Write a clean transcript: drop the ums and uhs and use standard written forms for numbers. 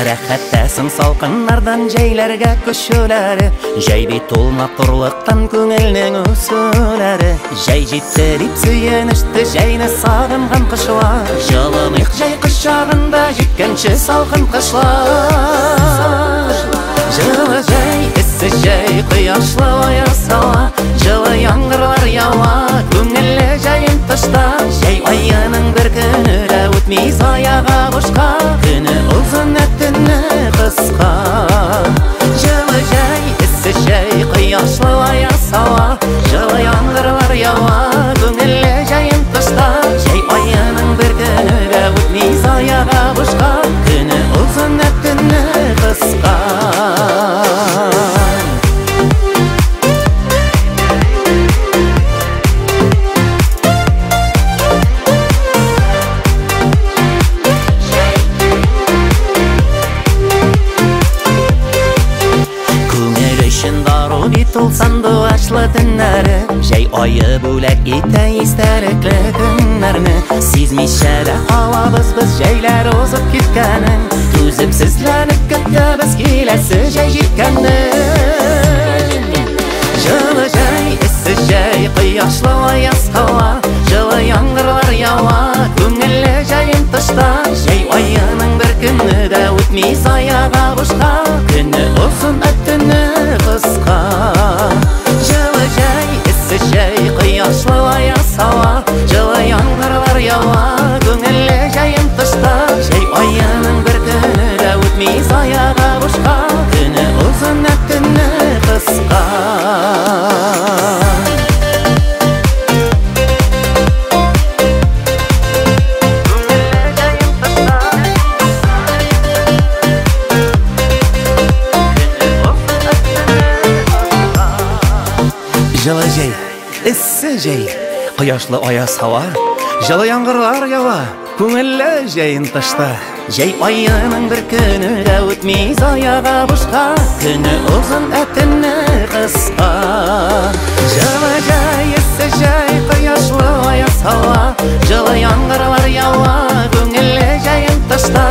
Рәхәттәсең салкыннардан җәйләргә күчүләре. Җәй бит ул матурлыктан күңелнең үсүләре. Җәй җитте дип сөенеште җәйне сагынган кышлар. Җылыныйк җәй кочагында җиткәнче салкын кышлар. Җылы җәй, эссе җәй, кояшлы аяз һава, җылы яңгырлар ява, күңелле җәен тышта. Җәй аеның бер көне дә үтми заяга бушка, көне озын, ә төне кыска. Җылы җәй, эссе җәй, кояшлы аяз һава, җылы яңгырлар ява, күңелле җәен тышта. Җәй аеның бер көне дә үтми заяга бушка, көне озын, ә төне кыска. Ул сандугачлы төннәре, җәй ае бүләк итә истәлекле көннәрне. Сизмичә дә калабыз без җәйләр узып киткәнен, түземсезләнеп көтәбез киләсе җәй җиткәнен. Җылы җәй, эссе җәй, кояшлы аяз һава, җылы яңгырлар ява, күңелле җәен тышта. Җәй аеның бер көне дә үтми заяга бушка, көне озын, ә төне кыска. Җылы җәй, эссе җәй, кояшлы аяз һава, җылы яңгырлар ява, күңелле җәен тышта. Җәй аеның бер көне дә үтми заяга бушка, көне озын, ә төне кыска. Җылы җәй, эссе җәй, кояшлы аяз һава, җылы яңгырлар ява, күңелле җәен тышта. Җәй аеның бер көне дә үтми заяга бушка, көне озын, ә төне кыска. Җылы җәй, эссе җәй, кояшлы аяз һава, җылы яңгырлар ява, күңелле җәен тышта.